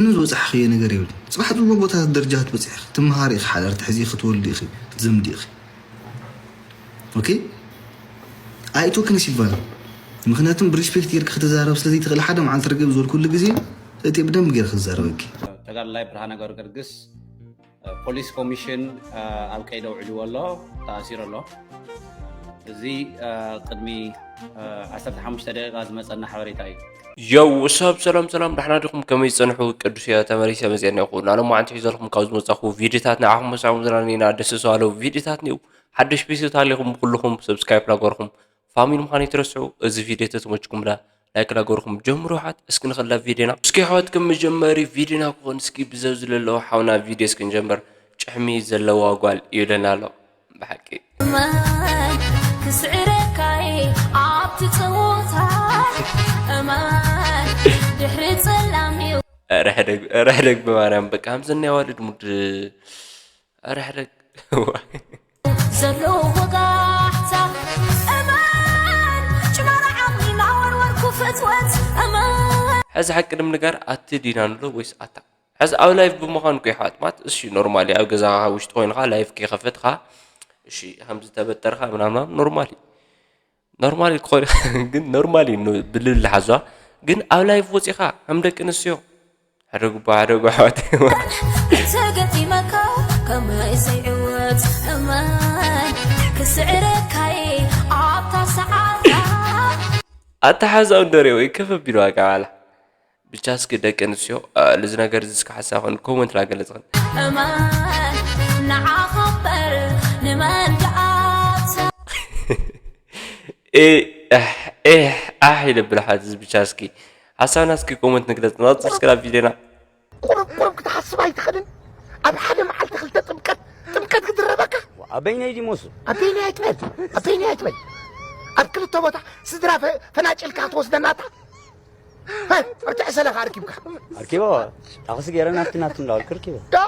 ምንም ዝበጻሕኽዮ ነገር የብልክን። ጽባሕ ጽቡቕ ቦታታት ደረጃታት በጺሕኺ ክትምሃሪ ኢኺ፣ ሓዳር ትሕዚ ኢኺ፣ ክትወልዲ ኢኺ፣ ክትዘምዲ ኢኺ። ኦኬ? ኣይእትወክን ሲልቫና። ምኽንያቱም ብሪስፔክት ጌርኪ ክትዛረብ ስለ ዘይትኽእሊ ሓደ መዓልቲ ርግብ ዝበልኩሉ ግዜ እቲ ብደንብ ጌረ ክዛረበኪ። ተጋዳላይ ብርሃነ ገብረገርግስ ፖሊስ ኮሚሽን ኣብ ቀይዲ ኣውዒልዎ ኣሎ፣ ተኣሲሩ ኣሎ። እዚ ቅድሚ ዓሰርተ ሓሙሽተ ደቂቃ ዝመጸና ሓበሬታ እዩ። የው ሰብ ሰላም ሰላም፣ ዳሕና ዲኹም? ከመይ ዝጸንሑ? ቅዱስ እየ ተመሊሰ መጽኤ ኣለኹ። ናሎም መዓንቲ ሒዘልኩም ካብ ዝመጻኹ ቪዲዮታት ንዓኹም መሳኹም ዝናነና ደስ ዝባለው ቪዲዮታት ንዩ። ሓደሽ ቤተሰብ ታሊኹም ኩልኹም ሰብስክራይብ ላገርኩም ፋሚሊ ምዃን ይትረስዑ። እዚ ቪዲዮ ተተመችኩም ዳ ላይክ ላገርኩም ጀምሩ። ሓት እስኪ ንኸላ ቪዲዮና እስኪ ሓት ከም መጀመሪ ቪዲዮና ክኾን እስኪ ብዘብ ዝለለዎ ሓውና ቪዲዮ እስኪ ንጀምር። ጭሕሚ ዘለዋ ጓል ይብለና ኣሎ። ብሓቂ እመን ክስዕረካይ ኣብቲ ጸወታ እመን ድሕሪ ጸላም እዩ። ኧረ ሕደግ ኧረ ሕደግ ብማርያም በቃ ከምዘኒ ኣዋልድ ሙድ ኧረ ሕደግ ዘሎ ወጋሕታ እመን ጭማራ ዓቕሊ ናወርወርኩ ፍትወት እመን ሕዚ ሓቂ ድም ንጋር ኣቲ ዲና ንሎ ወይስ ኣታ ሕዚ ኣብ ላይፍ ብምዃን እኮ ይሓዋት ማለት እሺ ኖርማሊ ኣብ ገዛ ውሽጢ ኮይንካ ላይፍ ከይከፈትካ እሺ ከም ዝተበጠርካ ምናምናም ኖርማሊ ኖርማሊ ክኾን ግን ኖርማሊ ብልብል ሓዝዋ ግን ኣብ ላይፍ ወፂኻ ከም ደቂ ኣንስትዮ ሓደ ጉባ ሓደ ጉባ ኣሕዋት ተገጢመካ ከመይ ዘይዕወት እመን ክስዕረካይ ኣብታ ሰዓታ ኣተሓዛው እንደርዮ ይከፈ ቢልዋ ካባላ ብቻ እስኪ ደቂ ኣንስትዮ ልዚ ነገር እዚ እስኪ ሓሳብ ኮን ኮመንት ላገለጽኽን እመን ንዓኻ እምበር ንመን ደኣ ኣሕ ኢለ ብልሓት እዚ ብቻ እስኪ ሓሳብና እስኪ ኮመንት ንግለጽ ንቐጽል እስኪ ናብ ቪድዮና ቁሩብ ቁሩብ ክትሓስብ ኣይትኽእልን ኣብ ሓደ መዓልቲ ክልተ ጥምቀት ጥምቀት ክድረበካ ኣበይነይ ድዩ ሞሱ ኣበይነይ ኣይትበል ኣበይነይ ኣይትበል ኣብ ክልተ ቦታ ስድራ ፈናጭልካ ክትወስደናታ ኣብቲ ዕሰለኻ ኣርኪብካ ኣርኪቦ ጣቕሲ ገይረ ናብቲ ናብቲ እንዳበልኩ ርኪበ ዳ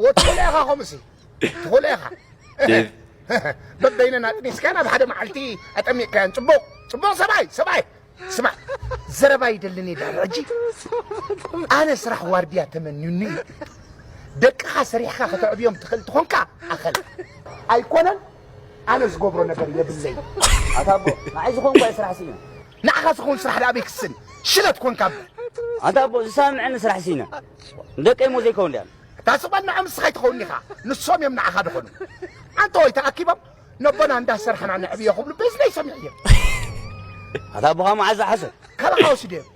ወትኾለ ኢኻ ከምሲ ትኾለ ኢኻ በበይነን ኣጥኒስካን ኣብ ሓደ መዓልቲ ኣጠሚቕካያን ፅቡቕ ፅቡቕ ሰብኣይ ሰብኣይ ስማዕ ዘረባ ይደልን እየ ዳር ሕጂ ኣነ ስራሕ ዋርድያ ተመንዩኒ እዩ ደቅኻ ሰሪሕካ ከተዕብዮም ትኽእል ትኾንካ ኣኸል ኣይኮነን ኣነ ዝገብሮ ነገር የብለይ ኣታቦ ንዓይ ዝኾንኳ ስራሕ ስኢነ ንዓኻ ዝኸውን ስራሕ ደኣ በይክስን ሽለት ኮንካ እምበር ኣታቦ ዝሳምዐኒ ስራሕ ስኢነ ንደቀይ ሞ ዘይከውን ድያ እታ ስቕ በል ንዖም ንስኻ ኣይትኸውን ኢኻ ንሶም እዮም ንዓኻ ድኾኑ ኣንተ ወይ ተኣኪቦም ነቦና እንዳሰርሐና ንዕብዮ ክብሉ በዝነይ ሰሚዐ እዮም ኣታ ኣቦኻ መዓዝ ዝሓሰብ ካባኻ ወሲዶ እዮም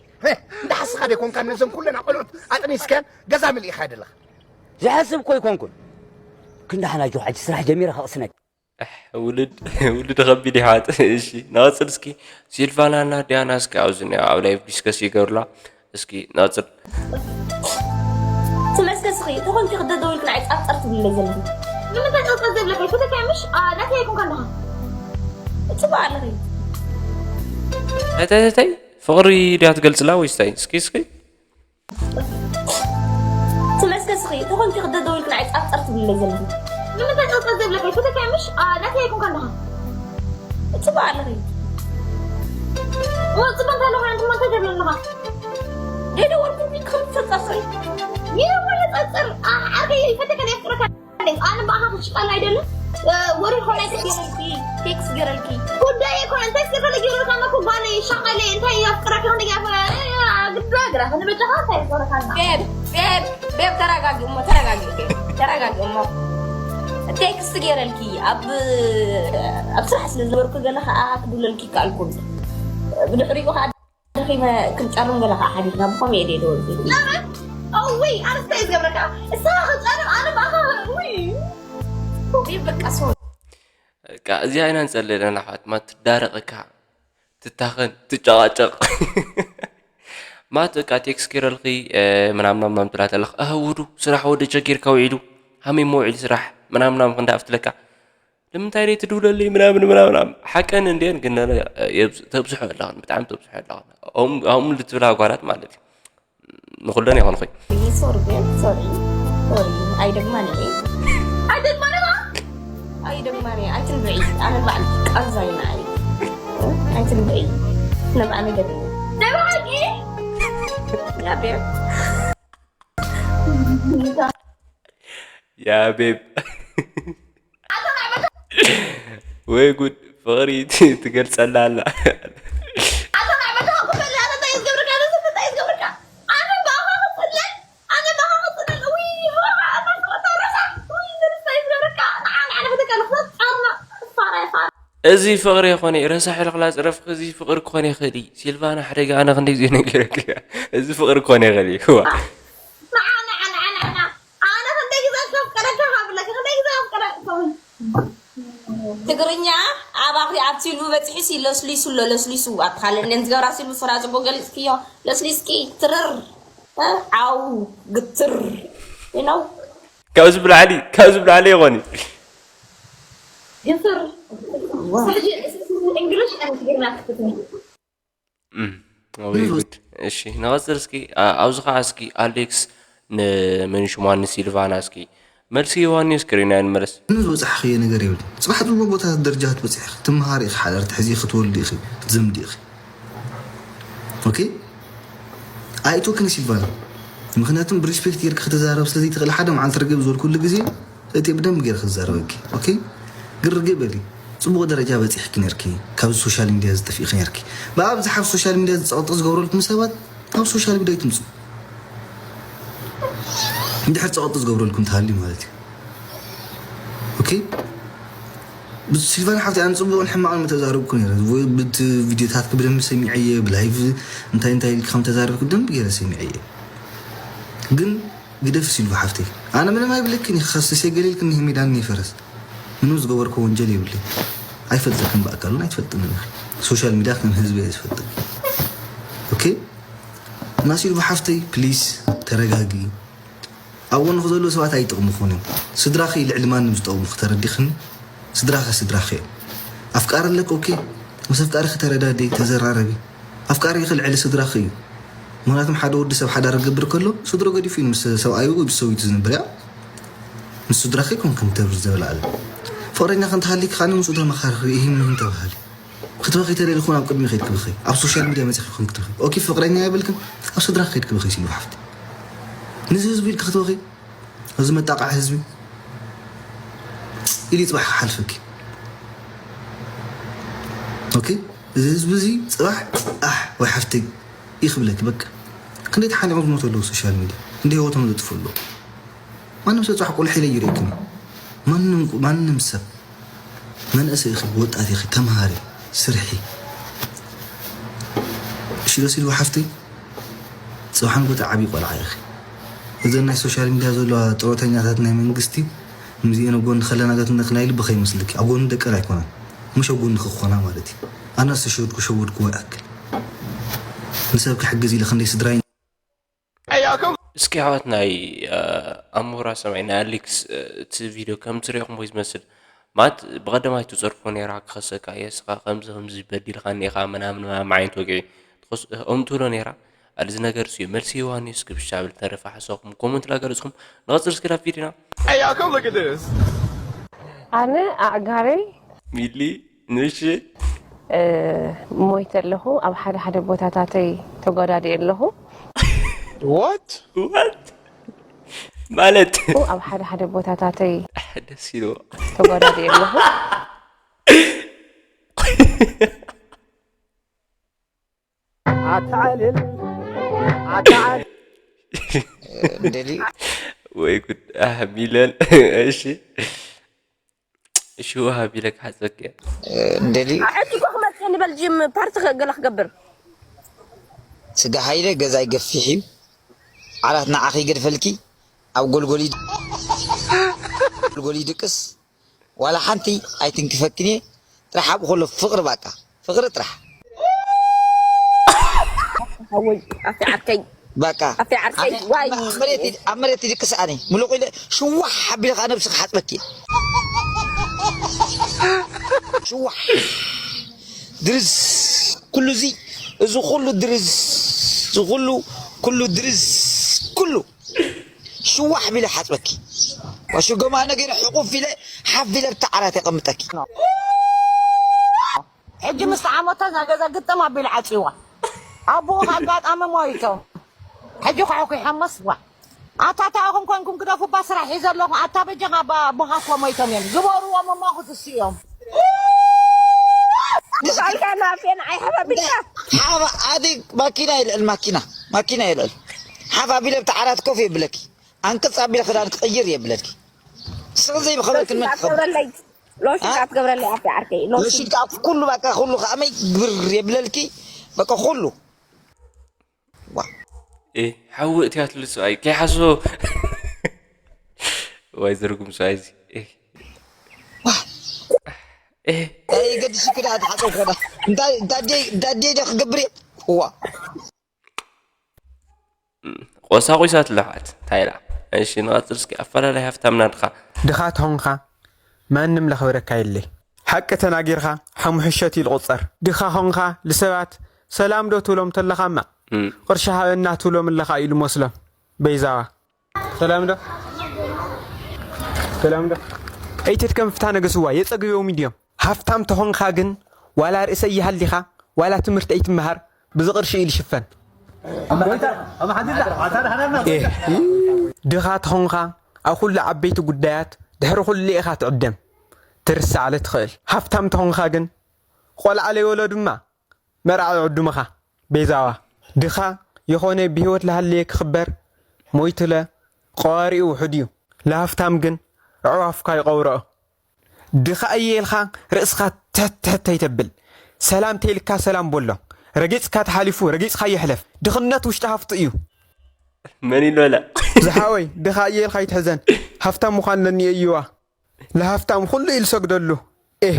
እንዳሓስኻ ደይኮንካ ነዘን ኩለን ኣቆልዑት ኣጥኒስከን ገዛ ምልኢኻ ደለኻ ዝሓስብ እኮ ይኮንኩን ክንዳሕና ጆ ሓጂ ስራሕ ጀሚረ ከቕስነክ ውልድ ውልድ ከቢድ ይሓጥ እሺ ናወፅል እስኪ ሲልቫና እና ዲያና እስኪ ኣብዚ ኣብ ላይቭ ዲስከስ ይገብርላ እስኪ ናፅር ትመስገን ስኺ ተኾንኪ ክደደውልክ ንዓይ ጻርጻር ትብልለይ ዘለኺ ንምንታይ ጻርጻር ዘይብለካ ይፈተካ ምሽ ናተይ ኣይኮንካ ኣለኻ ጽቡቅ ኣለኺ ተይተይተይ ፍቕሪ ድያ ትገልጽላ ወይስ ታይ እስኪ እስኪ ትመስገን ስኺ ተኾንኪ ክደደውልክ ንዓይ ጻርጻር ትብልለይ ዘለኺ ንምንታይ ጻርጻር ዘይብለካ ይፈተካ ምሽ ናተይ ኣይኮንካ ኣለኻ ጽቡቅ ኣለኺ ጽቡቅ እንተ ኣለኻ ንትማ እንታይ ገርለኻ ደደ ወርኩ ክም ትፈጸር ስሪ ይህ ወለ ጸጸር ዓርከይ ይፈተከ የፍቅረካ ኣነ ብኣኻ ክሽቃል ኣይደለም ወሪ ኾነ ቴክስ ገረልኪ ጉዳይ ኮነ እንታይ ስለ ገረልካ መኩ ጓለ ይሻቀለ እንታይ ያፍቅረካ እንደ ያፈ ግዳ ግራ ከነ በጃኻ እንታይ ገረልካ ቤብ ቤብ ቤብ ተረጋጊ እሞ ተረጋጊ ቤብ ተረጋጊ እሞ ቴክስት ገይረልኪ ኣብ ኣብ ስራሕ ስለ ዝነበርኩ ገለ ከዓ ክድውለልኪ ይከኣልኩን ብድሕሪኡ ከዓ ደኺመ ክንጨርም ገለ ከዓ ሓቢርና ብኸምኡ እየ ደወልኩ እውይ ኣነስታይ ዝገብረካ እሳ ክጨርም ኣነ ብኣኻ ውይ በቃ ሰው እዚኣ ኢና ንፀልእ ዘለና ኣሕዋት ማ ትዳረቕ እካ ትታኸን ትጨቓጨቕ ማለት በቃ ቴክስ ኪረልኺ ምናምናም ምናም ትብላ ተለኽ እህ ውዱ ስራሕ ወደ ቸጊርካ ውዒሉ ሃመይ መውዒሉ ስራሕ ምናምናም ክንዳ ኣፍትለካ ንምንታይ ደይ ትድውለለይ ምናምን ምናምናም ሓቀን እንድየን ግን ተብዝሖ ኣለኽን ብጣዕሚ ተብዝሖ ኣለኽን ኣሁም ልትብላ ጓላት ማለት እዩ ንኹለን ይኾንኹይ ሶሪ ቤብ ሶሪ ሶሪ ኣይደግማን እየ ኣይደግማን እባ ኣይደግማን እየ ኣይትንብዒ ኣነ ባዕል ቃንዛ ኢና ኣይ ኣይትንብዒ ነብኣ ነገር እዩ ደባቂ ያ ቤብ ያ ቤብ ወይ ጉድ፣ ፍቕሪ ትገልጸላ ኣላ። እዚ ፍቕሪ ይኾነ ረሳሕ ኢልኽላ ጽረፍኺ፣ እዚ ፍቕሪ ክኾነ ይኽእል እዩ። ሲልቫና ሓደጋ ኣነ ክንደይ ዘይነገረኪ። እዚ ፍቕሪ ክኾነ ይኽእል እዩ። ዋ። ንዓ፣ ንዓ፣ ንዓ፣ ንዓ፣ ንዓ። ኣነ ክንደይ ግዜ ከፍቅረካ ካብለካ፣ ክንደይ ግዜ ከፍቅረካ ትግርኛ ኣባኺ ኣብ ሲልቡ በፂሑ ሲ ለስሊሱ ኣሎ፣ ለስሊሱ ኣብቲ ካልእ እለን ዝገብራ ሲልቡ ፍራ ፅቡቅ ገሊፅክዮ። ለስሊስኪ ትርር፣ እ? ዓው ግትር፣ you know? ካብዚ ብላዕሊ፣ ካብዚ ብላዕሊ ይኾን እዩ። ግትር። ሕጂ እንግሊሽ and ትግርኛ ክትትኒ። እም፣ ወይ ጉድ። እሺ፣ ንቐጽል እስኪ። ኣ-፣ ኣብዚ ኸዓ እስኪ ኣሌክስ ንመን ሽማ ንሲልቫና እስኪ መልሲ ዮሃንስ ክሪና ንመለስ። ምንም ዝበጻሕኽዮ ነገር የብልኪ። ጽባሕ ጽቡቕ ቦታታት ደረጃታት በጺሕኺ፣ ትመሃሪ ኢኺ፣ ሓዳር ትሕዚ ኢኺ፣ ክትወልዲ ኢኺ፣ ክትዘምዲ ኢኺ። ኦኬ? ኣይእትወክን ሲልቫና። ምኽንያቱም ብሪስፔክት ጌርኪ ክትዛረብ ስለ ዘይትኽእሊ ሓደ መዓልቲ ርግእ ዝበልኩሉ ግዜ እቲ ብደንብ ጌረ ክዛረበኪ። ኦኬ? ግን ርግእ በሊ። ጽቡቕ ደረጃ በጺሕኪ ኔርኪ። ካብዚ ሶሻል ሚድያ ዝጠፊእኪ ኔርኪ። ብኣብዝሓ ኣብ ሶሻል ሚድያ ዝጸቕጢ ዝገብረልኩም ሰባት ኣብ ሶሻል ሚድያ ኣይትምጹ። እንድሕር ጸቕጢ ዝገብረልኩም ተሃልዩ ማለት እዩ። ኦኬ? ብሲልቫና ሓፍቲ ኣነ ጽቡቕን ሕማቕን ምተዛረብኩ ነይረ። ወይ ብቲ ቪድዮታትኪ ብደንብ ሰሚዐየ፣ ብላይቭ እንታይ እንታይ ኢልኪ ከም ተዛረብኪ ብደንብ ገይረ ሰሚዐየ። ግን ግደፊ ሲልቫ ሓፍተይ። ኣነ ምንም ኣይብለክን እየ፣ ከስስ የገሊልክን ይሄ ሜዳን እየ ፈረስ። ምንም ዝገበርኩ ወንጀል የብለይ። ኣይፈልጠክን ብኣካል እውን ኣይትፈልጥን ኢኺ። ሶሻል ሚድያ ከም ህዝቢ እየ ዝፈልጠኪ። ኦኬ? እና ሲልቫ ሓፍተይ ፕሊስ ተረጋጊ። ኣብ ጎንኺ ዘለዉ ሰባት ኣይጠቕሙኹን እዮም። ስድራኺ ልዕሊ ማንም ዝጠቕሙኺ ተረዲኽኒ? ስድራኺ ስድራኺ እዮም። ኣፍቃሪ ኣለኪ ኦኬ። ምስ ኣፍቃሪኺ ተረዳድኢ፣ ተዘራረቢ። ኣፍቃሪኺ ልዕሊ ስድራኺ እዩ። ምኽንያቱም ሓደ ወዲ ሰብ ሓዳር ክገብር ከሎ ስድሮ ገዲፉ እዩ ምስ ሰብኣዩ ወይ ምስ ሰበይቱ ዝነብር እያ። ምስ ስድራኺ ኮንክን ተብር ዘበለ ኣለ። ፍቕረኛ ክንተሃሊኪ ካነ ምስኡ ተመኻኽሪ፣ ይህን ምህን ተባሃሊ። ክትበኺ ተደሊ ኹን ኣብ ቅድሚ ከይድ ክብኺ። ኣብ ሶሻል ሚድያ መጺኺ ኹን ክትበኺ። ኦኬ ፍቕረኛ የብልክን፣ ኣብ ስድራኺ ከይድ ክብኺ ሲልቫ ሓፍቲ። ንዚ ህዝቢ ኢልኪ ክትበኺ፣ እዚ መጣቕዓ ህዝቢ ኢሊ ጽባሕ ክሓልፈኪ። ኦኬ፣ እዚ ህዝቢ እዚ ጽባሕ ኣሕ ወይ ሓፍተይ ይኽብለኪ በቃ። ክንደይ ተሓኒቖም ዝሞቱ ኣለዉ ሶሻል ሚድያ፣ ክንደይ ህይወቶም ዘጥፍኡ ኣለዉ። ማንም ሰብ ጽባሕ ቆልሐ ኢለ ይርእየኩም። ማንም፣ ማንም ሰብ መንእሰይ ኢኺ፣ ወጣት ኢኺ፣ ተምሃሪ፣ ስርሒ። እሺ ዶ ሲልቫ ሓፍተይ? ጽባሕ ንጎታ ዓብዪ ቆልዓ ኢኺ። እዘን ናይ ሶሻል ሚድያ ዘለዋ ጥሮተኛታት ናይ መንግስቲ፣ ምስዚኤን ኣብ ጎኒ ከለና ገት ንኽናይ ልቢ ከይመስልኪ፣ ኣብ ጎኒ ደቀን ኣይኮናን። ምሽ ኣብ ጎኒ ክኾና ማለት እዩ። ኣነ ዝተሸወድኩ ሸወድኩ ወይ ኣክል። ንሰብ ክሕግዝ ኢለ ክንደይ ስድራይ እስኪ ኣሕዋት ናይ፣ እ፣ ኣሞራ ሰማይ ናይ ኣሌክስ፣ እ፣ እቲ ቪድዮ ከም ትሪእኹም ወይ ዝመስል ማለት ብቐደማይ ትጸርፎ ነይራ ክኸሰካ እየ፣ እስኻ ከምዚ ከምዚ በዲልካኒ ኢኻ ምናምን ምናምን ዓይነት ወግዒ ትኸስ-፣ እም ትብሎ ነይራ። ኣድዚ ነገር እሱ እዩ። መልሲ ዮሃንስ ክብሻ ብል ተረፈ ሓሳብኩም ኮመንት ላገለጽኩም ንቐጽል እስኪ ናብ ቪድዮና። Hey, y'all, come look at this. ኣነ ኣእጋረይ ሚሊ ንሽ እ፣ ሞይተ ኣለኹ። ኣብ ሓደ ሓደ ቦታታተይ ተጓዳድየ ኣለኹ። What? What? ማለት ኣብ ሓደ ሓደ ቦታታተይ ደስ ኢልዎ። ተጓዳድየ ኣለኹ። ኣታዕልል ኣታዕል እንደሊ ወይ ጉድ። ኣህ፣ ሚለን። እሺ። እሺ፣ ወሃብ ኢለ ክሓጸኪ እየ። እንደሊ ሕጂ እኮ ክመጽእ ንበል ጂም ፓርቲ ገለ ክገብር። ስጋ ሃይለ ገዛይ ገፊሕ እዩ። ዓራት ንዓኺ ይገድፈልኪ። ኣብ ጎልጎል ይድ-፣ ጎልጎል ይድቅስ። ዋላ ሓንቲ ኣይትንክፈክን እየ። ጥራሕ ኣብኡ ከሎ ፍቕሪ ባቃ። ፍቕሪ ጥራሕ። ሓወይ፣ ኣፌ ዓርከይ። ባቃ። ኣፌ ዓርከይ፣ ኣነ ዋይ። ኣብ መሬት ይድ-፣ ኣብ መሬት ይድቅስ ኣነ። ምሉቕ ኢለ ሽዋሕ ኣቢለ ከዓ ነብሲ ክሓጽበኪ እየ። ሽዋሕ። ድርዝ። ኩሉ እዚ፣ እዚ ኩሉ ድርዝ። እዚ ኩሉ፣ ኩሉ ድርዝ። ኩሉ። ሽዋሕ ቢለ ሓጽበኪ። ዋሽጎማ ነገረ ሕቁፍ ኢለ ሓፍ ኢለ ብታ ዓራት የቐምጠኪ። ሕጂ ምስ ዓመታ እዛ ገዛ ግጥም ኣቢሉ ዓጽይዋ። ኣቦኡ ኣጋጣሚ ሞይቶም። ሕጂ ኳዕኩ ይሓመስ ዋ። ኣታ ታኹም ኮንኩም ግደፉ፣ እባ ስራሕ ሒዘ ኣለኹ። ኣታ በጃኻ፣ እባ ብኻኮ ሞይቶም እዮም። ግበርዎም እሞ ክትስኡ እዮም። ቃልካ ናፌን ኣይሓባቢልካ ሓባ ኣዲ ማኪና ይልዕል ማኪና ማኪና ይልዕል ሓፍ ኣቢለ ብቲ ዓራት ኮፍ የብለኪ። ኣንቅጽ ኣቢለ ክዳን ክቕይር የብለኪ። ስቕ ዘይብኸበርክን መን ክኸብር? ትገብረለይ ሎሽን ትገብረለይ ኣቲ ዓርከይ ሎሽን ሎሽን ከዓ ኩሉ በቃ ኩሉ ከመይ ግብር የብለልኪ። በቃ ኩሉ ዋ እ ሓዊ እትያትሉ ሰብኣይ ከይሓስቦ ዋይ ዝርጉም ሰብኣይ እዚ እ እ ይገድስ ክዳ ተሓፀው ከዳ እንታይ ዳዴ ዳዴ ዶ ክገብር እየ ዋ ቆሳቑሳት ኣለሓት እንታይ ኢላ እሺ ንቐፅል እስኪ ኣፈላላይ ሃፍታምና ድኻ ድኻ ተኾንኻ ማንም ለኽብረካ የለይ። ሓቂ ተናጊርካ ሓሙሕሸት ኢሉ ቁፀር። ድኻ ኾንኻ ልሰባት ሰላም ዶ ትብሎም ተለኻማ እም፣ ቅርሺ ሃበና ትብሎም ኣለኻ ኢሉ መስሎም። በይዛዋ ሰላም ዶ ሰላም ዶ ኣይትድከም ፍታ ነገስዋ የፀግብዮም ድዮም። ሃፍታም ተኾንኻ ግን ዋላ ርእሰ ይሃሊኻ ዋላ ትምህርቲ ኣይትምሃር ብዚ ቅርሺ ኢሉ ሽፈን። ድኻ ተኾንኻ ኣብ ኩሉ ዓበይቲ ጉዳያት ድሕሪ ኩሉ ኢኻ ትዕደም። ትርስዓለ ትኽእል። ሃፍታም ተኾንኻ ግን ቆልዓ ለይወለዱማ መርዓ ይዕዱምኻ። ቤዛዋ ድኻ የኾነ ብህይወት ለሃለየ ክኽበር ሞይቱለ ቀዋሪኡ ውሑድ እዩ። ለሃፍታም ግን ኣዕዋፍካ ይቐብርኦ። ድኻ እየ ኢልካ ርእስኻ ትሕት ትሕት ኣይተብል። ሰላም ተይልካ ሰላም በሎ። ረጊጽካ ተሓሊፉ ረጊጽካ ይሕለፍ። ድኽነት ውሽጢ ሃፍቱ እዩ። መን ኢሎላ ዝሓወይ ድኻ እየ ኢልካ ኣይትሕዘን። ሃፍታም ምዃን ለኒኤ እዩዋ። ለሃፍታም ኩሉ እዩ ዝሰግደሉ። ኤህ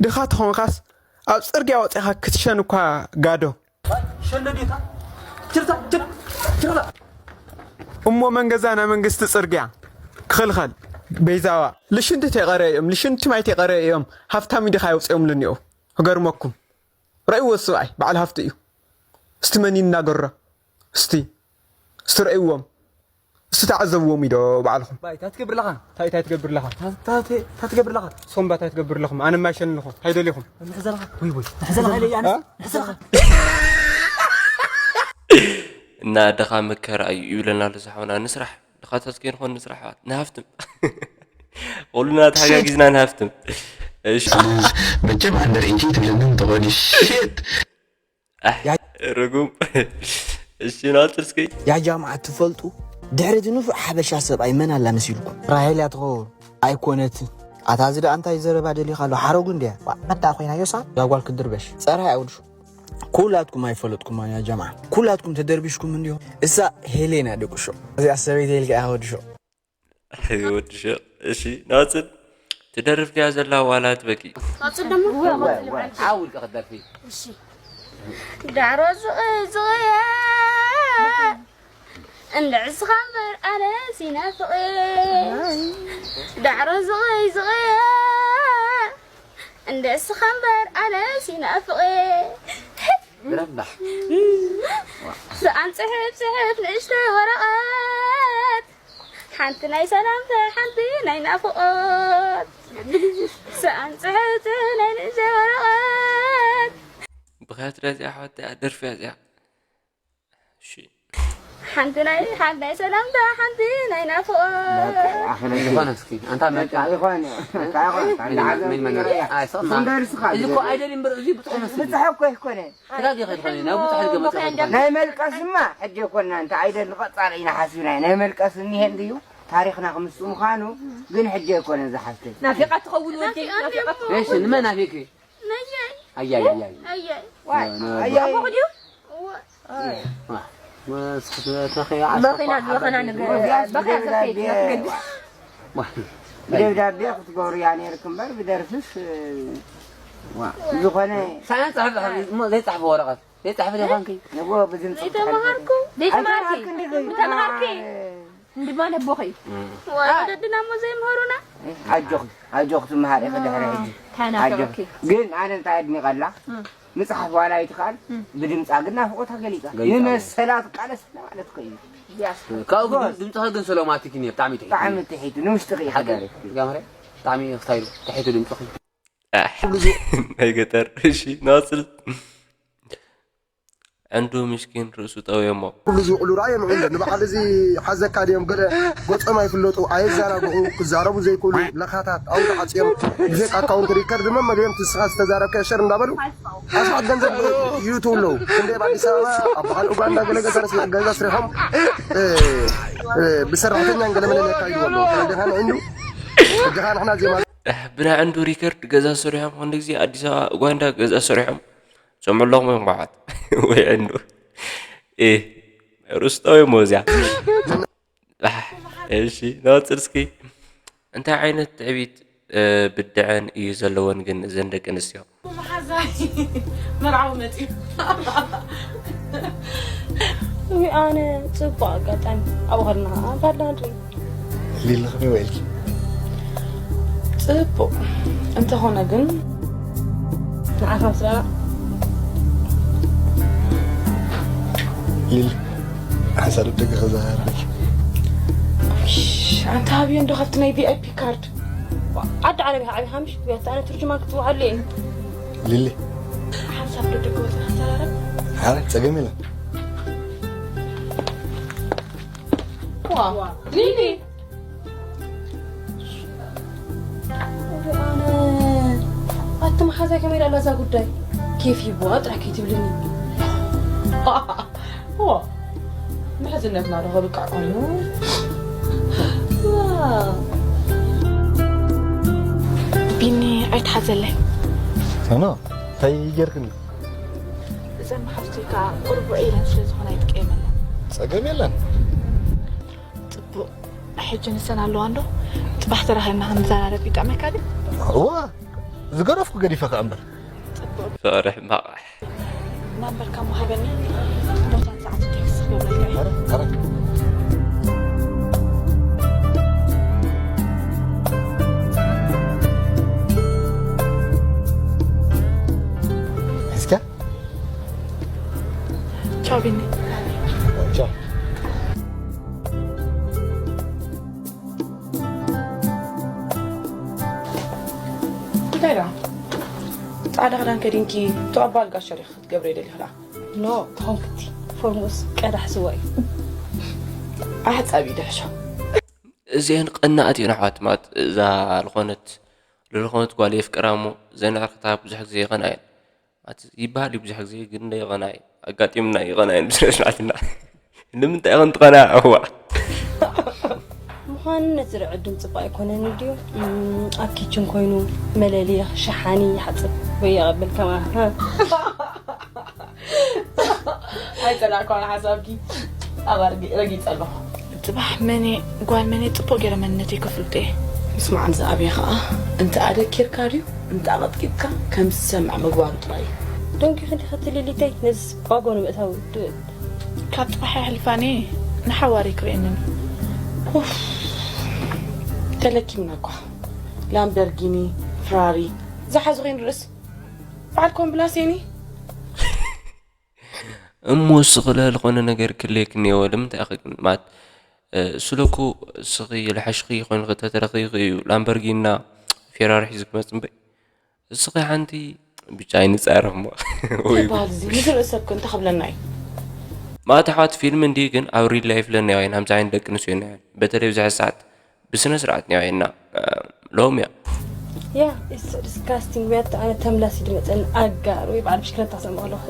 ድኻ ተኾንካስ ኣብ ጽርግያ ወጺኻ ክትሸን እኳ ጋዶ። እሞ መን ገዛና መንግስቲ ጽርግያ ክኽልኸል በይዛዋ ልሽንቲ ተይቐረዮም ልሽንቲ ማይ ተይቐረዮም ሃፍታም ድኻ የውፅኦም ልኒኦ ክገርመኩም ረእይዎ ስብኣይ በዓል ሃፍቲ እዩ እስቲ መን ይናገሮ እስቲ እስቲ ረእይዎም እስቲ ተዓዘብዎም ኢዶ በዓልኹም እንታይ ትገብር ኣለኻ እንታይ እንታይ ትገብር ኣለኻ እንታይ ትገብር ኣለኻ ሶምባ እንታይ ትገብር ኣለኹም ኣነ ማይሸንኹም እንታይ ደሊኹም ንሕዘልኻ ወይ ወይ ንሕዘልኻ ኢለ ኣነስ ንሕዘልኻ እና ድኻ መከራ እዩ ይብለና ኣሎ ዝሓውና ንስራሕ ድኻታት ከይንኾን ንስራሕ ንሃፍትም ኩልና ተሓጋጊዝና ንሃፍትም እሺ መቸም ኣንደር ኢቲ ትብለኒ እንተኾኒ ሽት ርጉም እሺ ናፅር እስኪ ያ ጃምዓ ትፈልጡ ድሕሪ እቲ ንፉዕ ሓበሻ ሰብኣይ መን ኣላ መሲልኩም ራሄል እያ ትኸውን ኣይኮነትን ኣታ እዚ ደኣ እንታይ ዘረባ ደሊኻ ኣሎ ሓረጉ እንድያ ኣታ ኮይና ዮሳ ዛጓል ክድርበሽ ጸርሃ ኣውድሹ ኩላትኩም ኣይፈለጥኩማን ያ ጀምዓ ኩላትኩም ተደርቢሽኩም እንዲኹም እሳ ሄሌና ደቂ ሹቕ እዚኣ ሰበይቲ ኢልካ ኢኻ ወዲ ሹቕ ወዲ ሹቕ እሺ ናፅር ትደርፍ ድያ ዘላ ዋላ ትበኪ ቀፅል ደሞ ዓው ኢልካ ክትደርፊ ዳዕሮ ዝቕዝቕየ እንድዕስኻ እምበር ኣነስ ይናፍቕ ዳዕሮ ዝቕዝቕየ እንድዕስኻ እምበር ኣነስ ይናፍቕ ረባሕ ሰኣን ፅሕፍ ፅሕፍ ንእሽተይ ወረቐት ሓንቲ ናይ ሰላምታ ሓንቲ ናይ ናፍቖት ሰኣን ፅሕፍ ፅሕፍ ናይ ንእሽተይ ወረቐት ብኽያት ድያ እዚኣ ኣሕዋት እያ ደርፊ እያ እዚኣ እሺ ሓንቲ ናይ ሓንቲ ናይ ሰላምታ ሓንቲ ናይ ናፍቖት ዝኾነ እስኪ ኣንታ መርቃ ይኾን ምን መን ኣይ ሰማ ደርስኻ እዚ እኮ ኣይደል እምበር እዚ ብጥዑ መስል ብፅሐ እኮ ይኮነ ተጋጊ ኸድኾነ ናብ ብዙሕ ዝገመፀ ኸድኾነ ናይ መልቀስማ ሕጂ ይኮና እንተ ኣይደል ንቐፃል ኢና ሓሲብና ናይ መልቀስ እኒሄ እንድዩ ታሪኽና ክምስኡ ምዃኑ ግን ሕጂ ኣይኮነ ዝሓፍተይ ናፊቓ ትኸውን ወደይ ናፊቓ ናፊቓ እሺ ንመን ኣፊቂ ነየይ ኣያይ ኣያይ ኣየይ ኣያይ ኣቦኹ ድዩ መኺና ዝመኸና ነገር በኺያ ሰፈይት ክትገድስ ብደብዳቤ ክትገብርያ ነይርክ እምበር ብደርፍስ ዝኾነ ሳያን ፅሕፍ እሞ ዘይፅሕፍ ወረቐት ዘይፅሕፍ ዘይኮንኪ ንጎ ብድምፂ ዘይተማሃርኩ ዘይተማርኪ ተማሃርኪ እንድማ ነቦኺ ወለድና እሞ ዘይምሃሩና ኣጆኽ ኣጆኽ ትምሃር ኢኺ ድሕሪ ሕጂ ተናገረኪ ግን ኣነ እንታይ ኣድኒቐላ ምፅሓፍ ዋላ ኣይትኽኣል ብድምፃ ግን ናፍቆታ ገሊፃ ንመሰላ ትቃለስ ማለት ኮ እዩ ካብኡ ግን ድምፅኻ ግን ሰሎማቲክ እኒኦ ብጣዕሚ ትሒት ብጣዕሚ ትሒት ንውሽጢ ርኢኻ ሓቂ ደሪፍ ጋምረ ብጣዕሚ ስታይሉ ትሒቱ ድምፅኺ ናይ ገጠር እሺ ናፅል ዕንዱ ምስኪን ርእሱ ጠውየሞ። ኩሉ ዝውዕሉ ረኣዮም ዕንዱ ንበዓል እዚ ሓዘካ ድዮም ገለ ገጾም ኣይፍለጡ ኣየዘናግዑ ክዛረቡ ዘይክእሉ ለኻታት ኣው ተዓፅዮም ብፌክ ኣካውንት ሪከርድ መመሊኦም ትስኻ ዝተዛረብካ ሸር እንዳበሉ ኣስሓት ገንዘብ ይእትዉ ኣለዉ። ክንደይ ኣብ ኣዲስ ኣበባ ኣብ በዓል ኡጋንዳ ገለ ገዛ ገዛ ስሪሖም ብሰራሕተኛን ገለ መለን የካይድዎ ኣለዉ። ተረዲኻ ንዕንዱ ሕጂ ኸዓ ንሕና ዜማ ብናይ ዕንዱ ሪከርድ ገዛ ሰሪሖም ክንዲ ግዜ ኣዲስ ኣበባ ኡጋንዳ ገዛ ሰሪሖም ሰምዑ ኣለኹም እዮም ኳሓት ወይ ዕንዱ እ ርእስቶ እዮም እዚኣ እሺ ንወፅል እስኪ እንታይ ዓይነት ትዕቢት ብድዐን እዩ ዘለወን ግን እዘን ደቂ ኣንስትዮ መርዓዊ መፅዩ ኣነ ፅቡቅ ኣጋጣሚ ኣብኡ ከለና ባድላ ንርኢ ሊሊ ከመይ ውዒልኪ? ጽቡቕ እንተኾነ ግን ንዓኻ ምስ ረኣ ሊሊ ሓንሳእ ደቂ ከዘኻኽረኪ ኣንታ ኣብዮ እንዶ ካብቲ ናይ ቪኣይፒ ካርድ ዓዲ ዓረብ ኢኻ ዓቢኻ ምሽ ያታ ኣነ ትርጅማን ክትጽውዓሉ እየ ሊሊ ሓንሳብ ደቂ ወጽና ተራረብ ሓረ ጸገም የለን ዋ ሊሊ ኣነ ኣቲ መሓዛይ ከመይ ደኣ እዛ ጉዳይ ኬፍ ይቦ ጥራሕ ከይትብልኒ ዋ ምሕዝነትና ዶ ከብቃዕ ኮይኑ ቢኒ ኣይትሓዘለይ ሰኖ እንታይ ጌርክኒ እዘን መሓዝቲ ከዓ ቁርቡዕ ኢለን ስለ ዝኾነ ኣይትቀየመለን ጸገም የለን ፅቡቅ ሕጂ ንሰን ኣለዋ እንዶ ፅባሕ ተራኺብና ክንዘራረብ ይጠዕመካ ድዩ እዋ ዝገደፍኩ ገዲፈ ከኣ እምበር ፍቕሪ ሕማቕ ናምበርካ ምሃበኒ ቦታን ሰዓት ቴክስት ክገብረልካ እየ ኧረ ኧረ እስከ ቻው ቢኒ ቻው እንታይ ደኣ ጻዕዳ ክዳን ከዲንኪ ተቐባል ጋሻ ዲኺ ክትገብሪ ደሊኺ ደኣ ኖ ተኾንክቲ ፎርሙስ ቀዳሕ ስዋ እዩ ኣሕጻቢ ድሕሾ እዚአን ቀናእት እየን ኣሕዋት ማለት እዛ ዝኾነት ለዝኾነት ጓል የፍቅራ እሞ ዘን ኣዕርኽታ ብዙሕ ግዜ ይቐንኣ እየን ይበሃል እዩ ብዙሕ ግዜ ግን እንደ ይቐናይ ኣጋጢምና ይቐናይ ስነስርዓትና ንምንታይ ኸን ትቐና እዋ ምዃኑ ነቲ ርዕድ ድምፂ እኳ ኣይኮነን ድዩ ኣብ ኪችን ኮይኑ መለሊኽ ሸሓኒ ይሓፅብ ወይ የቐብል ከማ ኣይፀላእኳ ሓሳብኪ ኣባ ረጊፀ ኣለኹ ፅባሕ መኔ ጓል መኔ ፅቡቅ ገይረ መንነተይ ከፍልጦ እየ ምስማዕ ንዝኣብየ ከዓ እንተ ኣደኪርካ ድዩ እንተ ኣቐጥቂጥካ ከም ዝሰምዕ ምግባሩ ጥራይ እዩ ደንጊ ክንዲ ክትልሊተይ ነዚ ባጎ ንምእታው ድብል ካብ ፅባሕ የሕልፋኒ ንሓዋሪ ክርእየንን ኡፍ ተለኪምና እኳ ላምበርጊኒ ፍራሪ ዝሓዙ ከይንርእስ በዓል ኮምብላሴኒ እሞ ስኽለ ዝኾነ ነገር ክልየክ እኒአዎ ንምንታይ ኢኺ ግን ማለት ስለኩ ስኺ ልሐሽኺ ኮይንኺ ተተረኺኺ እዩ ላምበርጊና ፌራሪ ሒዙ ክመጽእ እምበይ እስኺ ሓንቲ ብቻ ኣይንጻረፍ እሞ ወይ በሃል እዚ ንዝርኢ ሰብ ከ እንታይ ክብለና እዩ ማለት ኣሕዋት ፊልም እንዲ ግን ኣብ ሪል ላይፍ ለናዮ ኣይን ሃምዚ ዓይነት ደቂ ኣንስትዮ እኒአን በተለይ ኣብዚ ሰዓት ብስነ ስርዓት ኒያየና ሎም እያ Yeah, it's so disgusting. We had to ተምላሲ ድመፀን ኣጋር ወይ በዓል ብሽክለታ ሰምዖ ኣለኹ።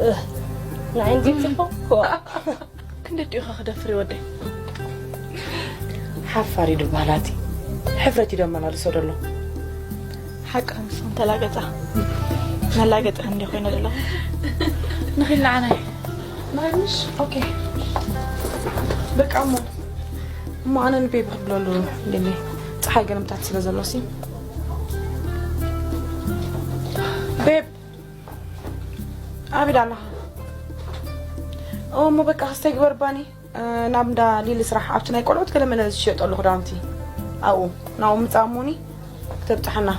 ንዓይን ዝፅቡቕ። ክንዲ ዲኻ ክደፍር ወደይ። ሓፋሪ ዶ ባህላቲ ሕፍረት እዩ ደመላልሶ ደሎ ሓቂ ንስኹም ተላገፃ መላገፂ ክንዲ ኮይነ ዘለኹ ንኺድ ንዓናይ ንኺድ ምሽ ኦኬ በቃ እሞ እሞ ኣነ ንቤቢ ክትብለሉ እንደኒ ፀሓይ ገለምታት ስለ ዘሎ ሲ ቤብ ኣበይ ኣለኻ እሞ በቃ ክስተ ግበር ባኒ ናብ እንዳ ሊሊ ስራሕ ኣብቲ ናይ ቆልዑት ገለመለ ዝሸጠሉ ክዳውንቲ ኣብኡ ናብኡ ምፃእ እሞኒ ክተብፅሓና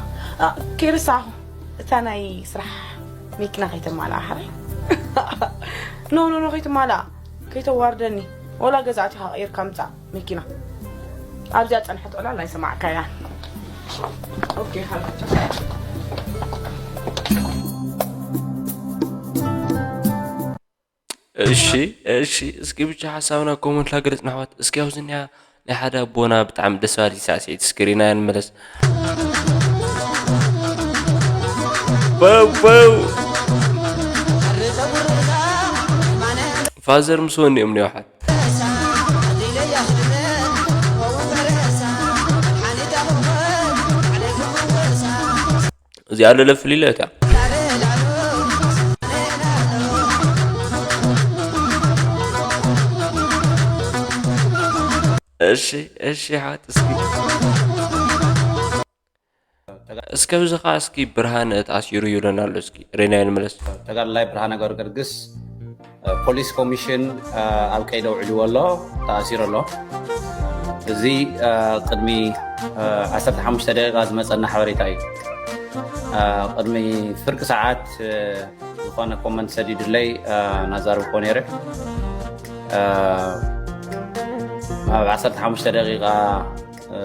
ከይርሳዕኹ እታ ናይ ስራሕ መኪና ከይተማልኣ ሓራይ ኖ ኖ ኖ ከይትማልኣ ከይተዋርደኒ ወላ ገዛ ኣቲኻ ቀይርካ ምፃእ መኪና ኣብዚኣ ፀንሐት ዕላል ኣይሰማዕካያ ኦኬ ሓላፍቲ እሺ፣ እሺ፣ እስኪ ብቻ ሓሳብና ኮመንት ላገለጽ ኣሕዋት። እስኪ ኣብዚ እኒኣ ናይ ሓደ ኣቦና ብጣዕሚ ደስ በሃሊ ሳዕስዒት እስኪ ሪና ንመለስ። በው፣ በው። ፋዘር ምስ ወኒ እዮም ነውሓት። እዚኣ ለለፍል ኢለ እታ። እሺ፣ እሺ፣ ሓት እስኪ። እስከ ብዚ ኸዓ እስኪ ብርሃነ ተኣሲሩ ይብለና ኣሎ። እስኪ ሬና ይንመለስ። ተጋዳላይ ብርሃነ ገብረ ገርግስ፣ እ፣ ፖሊስ ኮሚሽን፣ እ፣ ኣብ ቀይዲ ኣውዒልዎ ኣሎ፣ ተኣሲሩ ኣሎ። እዚ፣ እ፣ ቅድሚ፣ እ፣ ዓሰርተ ሓሙሽተ ደቂቃ ዝመጸና ሓበሬታ እዩ። እ፣ ቅድሚ ፍርቂ ሰዓት፣ እ፣ ዝኾነ ኮመንት ሰዲዱለይ፣ እ፣ ናዛርብኮ ነይረ። እ፣ ኣብ ዓሰርተ ሓሙሽተ ደቂቃ፣ እ፣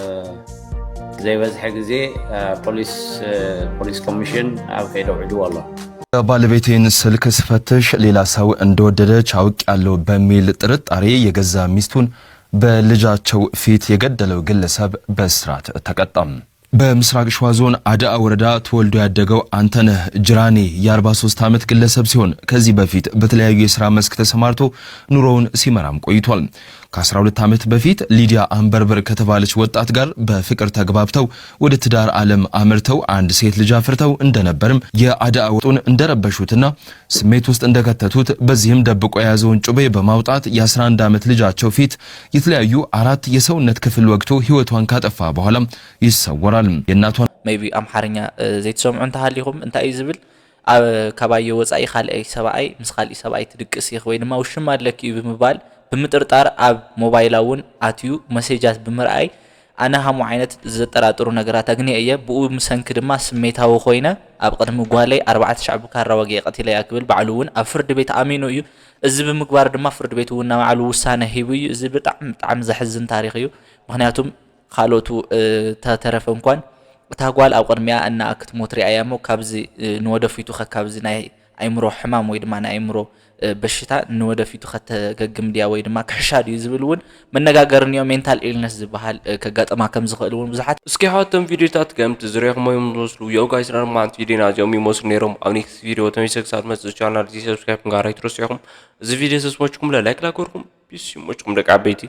ዘይበዝሐ ግዜ፣ እ፣ ፖሊስ፣ እ፣ ፖሊስ ኮሚሽን ኣብ ከይዲ ኣውዒልዎ ኣሎ። የባለቤቴን ስልክ ስፈትሽ ሌላ ሰው እንደወደደች አውቄያለሁ በሚል ጥርጣሬ የገዛ ሚስቱን በልጃቸው ፊት የገደለው ግለሰብ በእስራት ተቀጣ። በምስራቅ ሸዋ ዞን አዳአ ወረዳ ተወልዶ ያደገው አንተነህ ጅራኔ የ43 ዓመት ግለሰብ ሲሆን ከዚህ በፊት በተለያዩ የስራ መስክ ተሰማርቶ ኑሮውን ሲመራም ቆይቷል። ከ12 ዓመት በፊት ሊዲያ አንበርበር ከተባለች ወጣት ጋር በፍቅር ተግባብተው ወደ ትዳር ዓለም አምርተው አንድ ሴት ልጅ አፍርተው እንደነበርም የአዳአ ወጡን እንደረበሹትና ስሜት ውስጥ እንደከተቱት በዚህም ደብቆ የያዘውን ጩቤ በማውጣት የ11 ዓመት ልጃቸው ፊት የተለያዩ አራት የሰውነት ክፍል ወግቶ ህይወቷን ካጠፋ በኋላ ይሰወራል። የእናቷን ሜይቢ ኣምሓርኛ፣ እ፣ ዘይትሰምዑ እንተሃሊኹም እንታይ እዩ ዝብል? ኣብ፣ ካባዮ ወጻኢ ካልኣይ ሰብኣይ ምስ ካልእ ሰብኣይ ትድቅስ ኢኺ ወይ ድማ ውሽማ ኣለኪ እዩ ብምባል ብምጥርጣር ኣብ ሞባይላ እውን ኣትዩ መሴጃት ብምርኣይ ኣነ ሃሞ ዓይነት ዘጠራጥሩ ነገራት ኣግንየ እየ። ብኡ ምሰንኪ ድማ ስሜታዊ ኮይነ ኣብ ቅድሚ ጓለይ ኣርባዕተ ሻዕ ብካራ ወጊኤ ቀቲለያ ክብል ባዕሉ እውን ኣብ ፍርዲ ቤት ኣሚኑ እዩ። እዚ ብምግባር ድማ ፍርዲ ቤት እውን ንባዕሉ ውሳነ ሂቡ እዩ። እዚ ብጣዕሚ፣ ብጣዕሚ ዘሕዝን ታሪኽ እዩ። ምኽንያቱም ካልኦቱ፣ እ፣ ተተረፈ እንኳን እታ ጓል ኣብ ቅድሚኣ እና ክትሞት ሪኣያ እሞ ካብዚ፣ እ፣ ንወደፊቱ ኸ ካብዚ ናይ ኣይምሮ ሕማም ወይ ድማ ናይ ኣይምሮ፣ እ፣ በሽታ ንወደፊቱ ከተገግም ድያ ወይ ድማ ክሕሻ ድዩ ዝብል እውን መነጋገሪ እኒኦ። ሜንታል ኢልነስ ዝበሃል፣ እ፣ ከጋጥማ ከም ዝኽእል እውን ብዙሓት እስኪ ሓወቶም ቪዲዮታት ከምቲ ዝረኹሞ እዮም ዝመስሉ። ዮ ጋይስ፣ ርማንት ቪዲዮና እዚኦም ይመስሉ ነይሮም። ኣብ ኔክስት ቪዲዮ ተመልሰ ክሳብ መጽእ ቻናል እዚ ሰብስክራይብ ምግባር ኣይትረስዑ ኢኹም። እዚ ቪዲዮ ተስሞችኩም ለላይክ ላገርኩም ፒስ ይሞችኩም ደቂ ዓበይቲ።